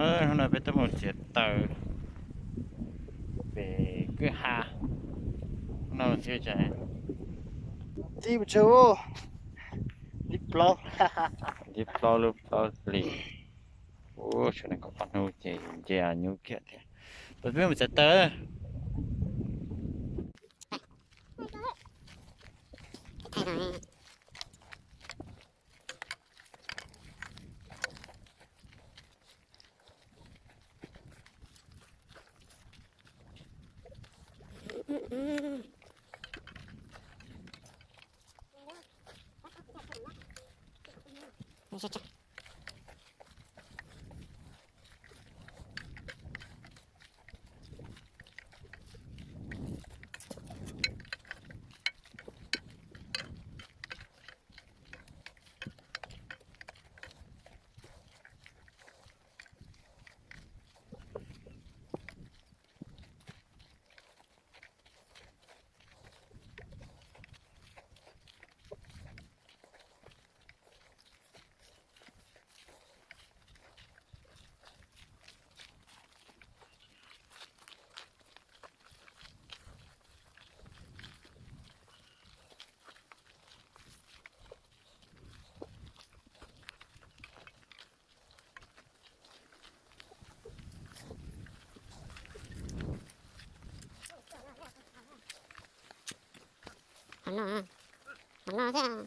Hnub no peb tuaj mus txiav taws pem kwj ha no xwb. Tib tsa, tib plaub, tib plaub lub plaub hlis. Ua tshua neeg kom qab hnub ces nce nyuj kiag thiab. Tus peb mus txiav taws. Qhov no, qhov no thiab.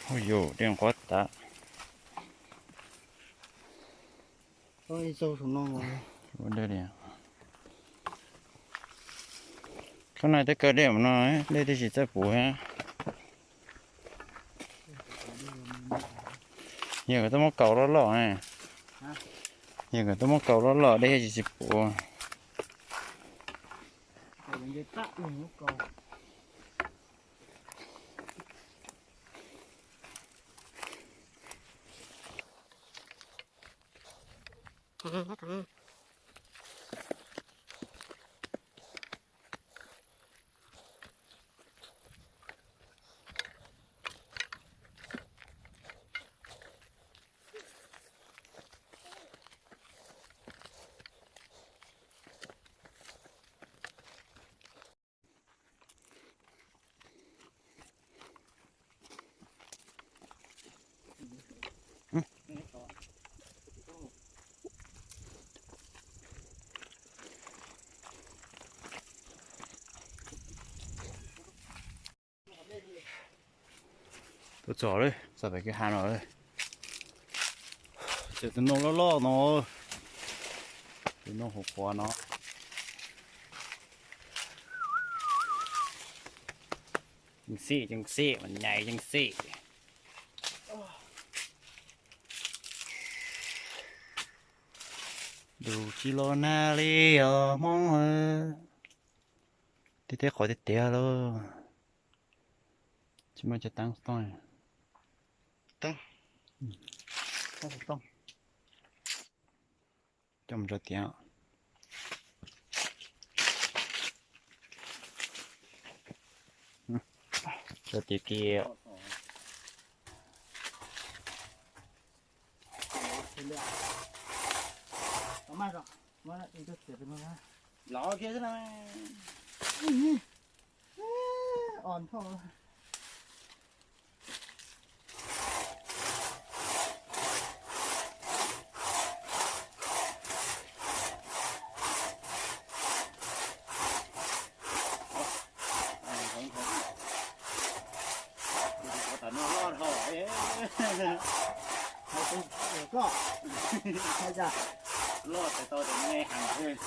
Ua yus dej nquab tas. Thaum no twb kaw dej mus no, dej twb tsis txawj puv thiab. Yog kom tuaj muab kaus loj loj, yog kom tuaj muab kaus loj loj dej thiaj tsis tsis puv. Tuaj txog lawm, txog pem kwj ha no lawm. Tseem tus noog loj loj no, tus noog hauv qhuav no. Ceev xim, ceev xim, mas nyais ceev xim. Dus tsis los nag li os Hmoob. Tej teb qhov tiag tiag lauj. Tsis muaj cov teeb tooj. Coj mus rau tiav. Rau tiav kiag. Lov kiag xwb na. Koj, loj tsis tau ces me heev.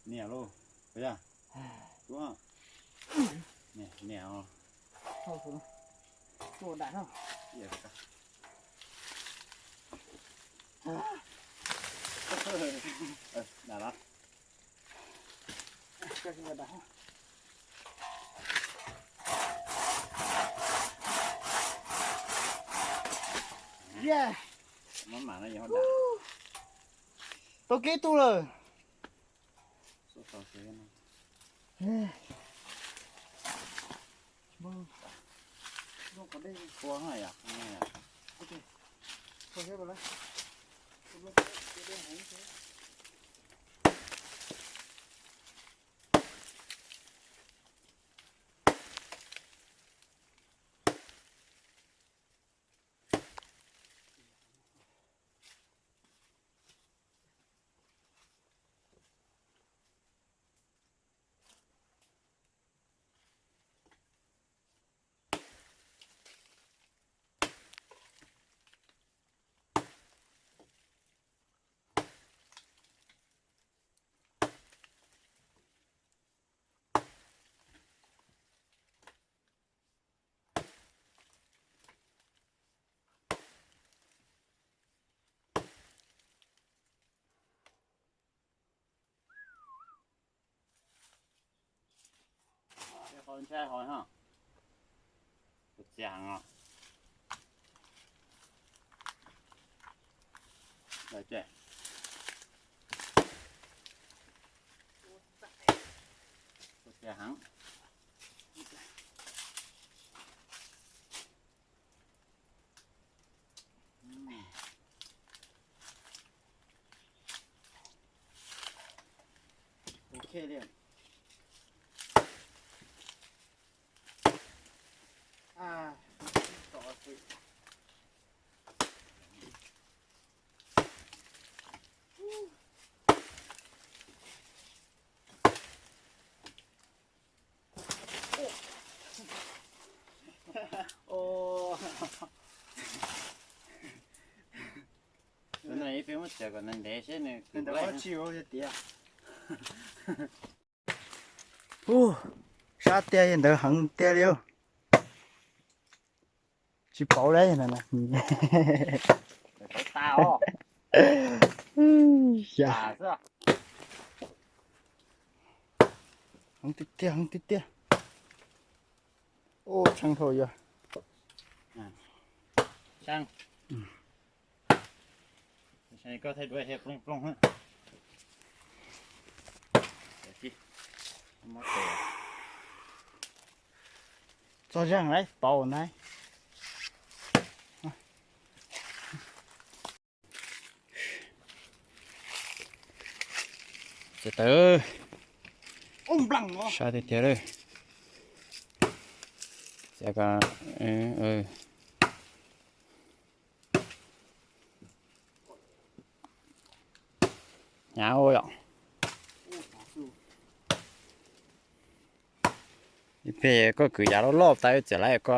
Niam lauj, niam, niam. Tau kib tug lawm. Qhov ntshai hov, txias heev os. Lawm ces, txias heev. Ok li. Tus no ib pliag muab txiav kom nws ntev seb nws kub tsis tiav. Ub, sab tiag ntawd heev tiag li. Tsis paub li. Heev tiag tiag, heev tiag tiag. Ub, tshee dhau yog. Koj thaij duab plooj plooj. Txog zeeg lawm, paus ntag. Tawv, sab tiag tiag lawm. Txiav ko, hnyav ua yom. Ib pliag koj kwv yav loj loj tas txiav lawm ko.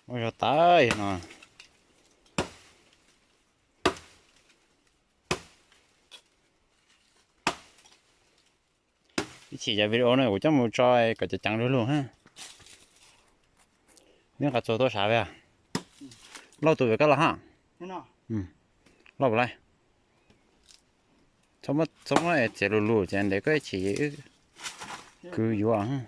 Ua zog tas no. Ib chim cov video no kuv coj mus tso kom ceev ceev lug lug ha. Neb nqa txuas tuaj sav ve. Lauj tus vim koj los ha. Lauj puas laij. Txhob muab txiav lug lug ces ntev koj ib chim kwv yuav.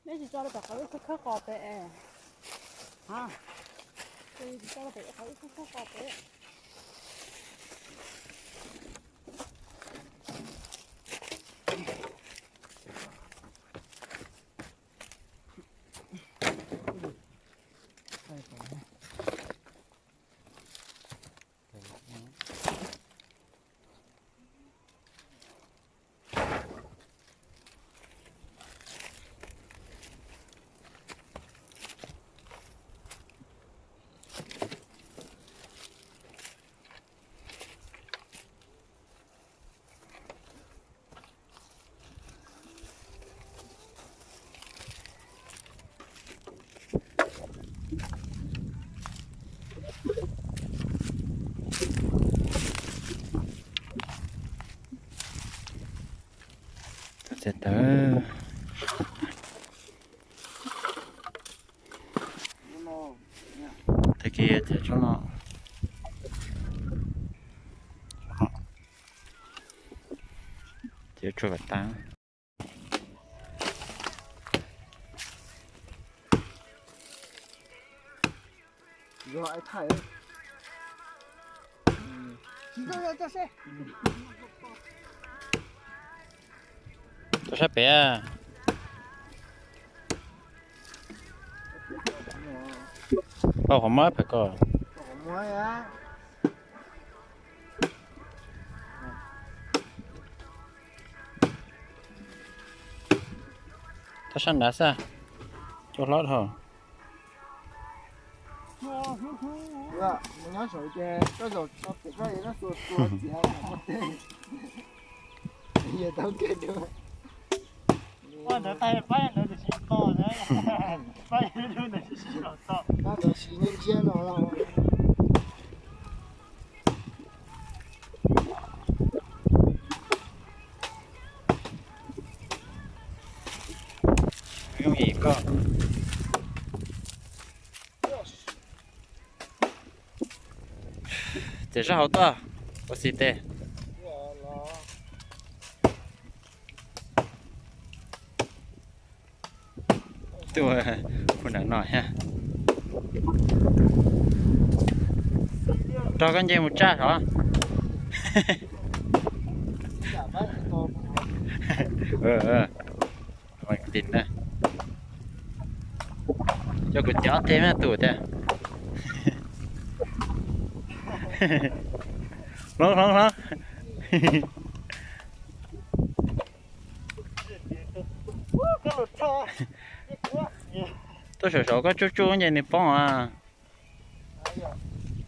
Neb tsis tso rau pem qhov wb khawb khawb qos pem. Ha, tsis tso rau pem qhov wb khawb khawb qos pem. Tawm, tag kis txiav tsob no, txiav tsuag kom tas. Tuaj sab pem. Pab qhov muab pem ko. Tuaj sab nrad xwb, tuaj hlob dhau. Yooj yim koj. Txiav sab hauv tuaj, ua xis tes. Tuaj hu nram no thiab. Rog koj nce mus tsaj hov. Cov kuv cov teg me tus tiag. Hlob hlob hlob. Tuaj saum saum koj tsuj tsuj nce nws poob a.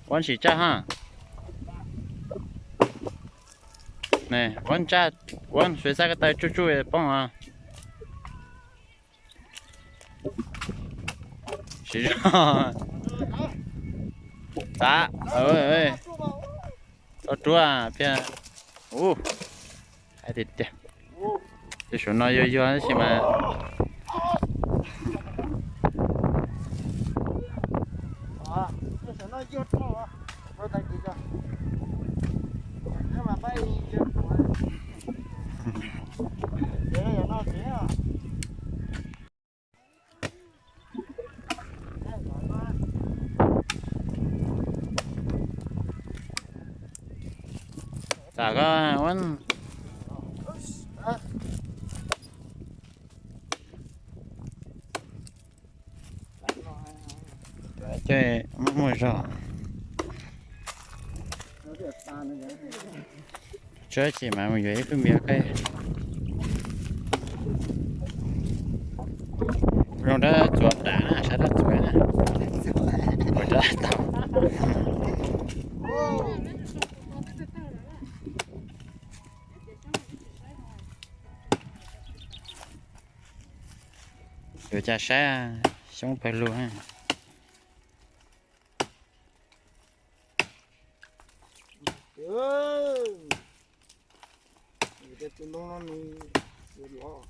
Ua ntsim tsaj ha. Ua tsaj, ua suav xaj koj taw tsuj tsuj poob a. Siv zog. Tav, txhob ruab thiab. Ub, hais tiag tiag. Tej saum no yuag yuag tab sis mas. Tam koj ua Ces muaj muaj zog. Tsuav tsis mas mus yuav ib lub npias qe. Zoo dab txuas dam na, sab dab txuas na. Ua dab tau. Yuav cas saib xyoob pawg lug. Tus ntoo no nws lov,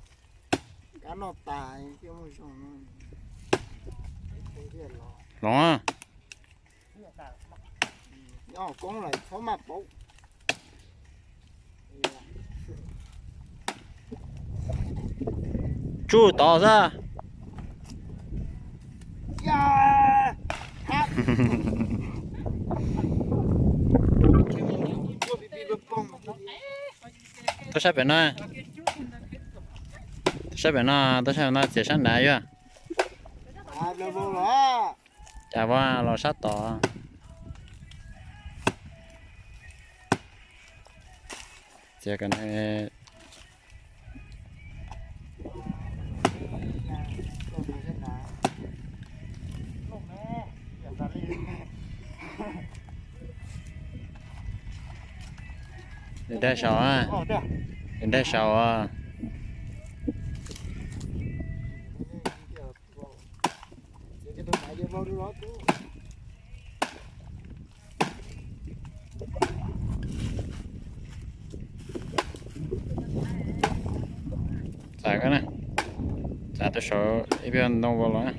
kab noj tas thiaj muaj zog no. Los, koob lawm txhob maj paub. Tsuj tod xwb. Tuaj sab pem no, tuaj sab pem no, tuaj sab pem no txiav sab nrad yuav. Cas ua los sab tod. Txiav kom nws Nws dai saum, nws dai saum. Txav koj na, txav tus saud ib pliag ntoo vau los.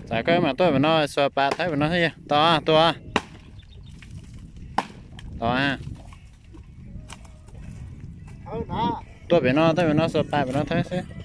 Txav koj mam tuaj pem no xuas pas thawb pem no thiab. Tos, tos, tos. Tuaj pem no, tuaj pem no xuas pas pem no thawb xwb.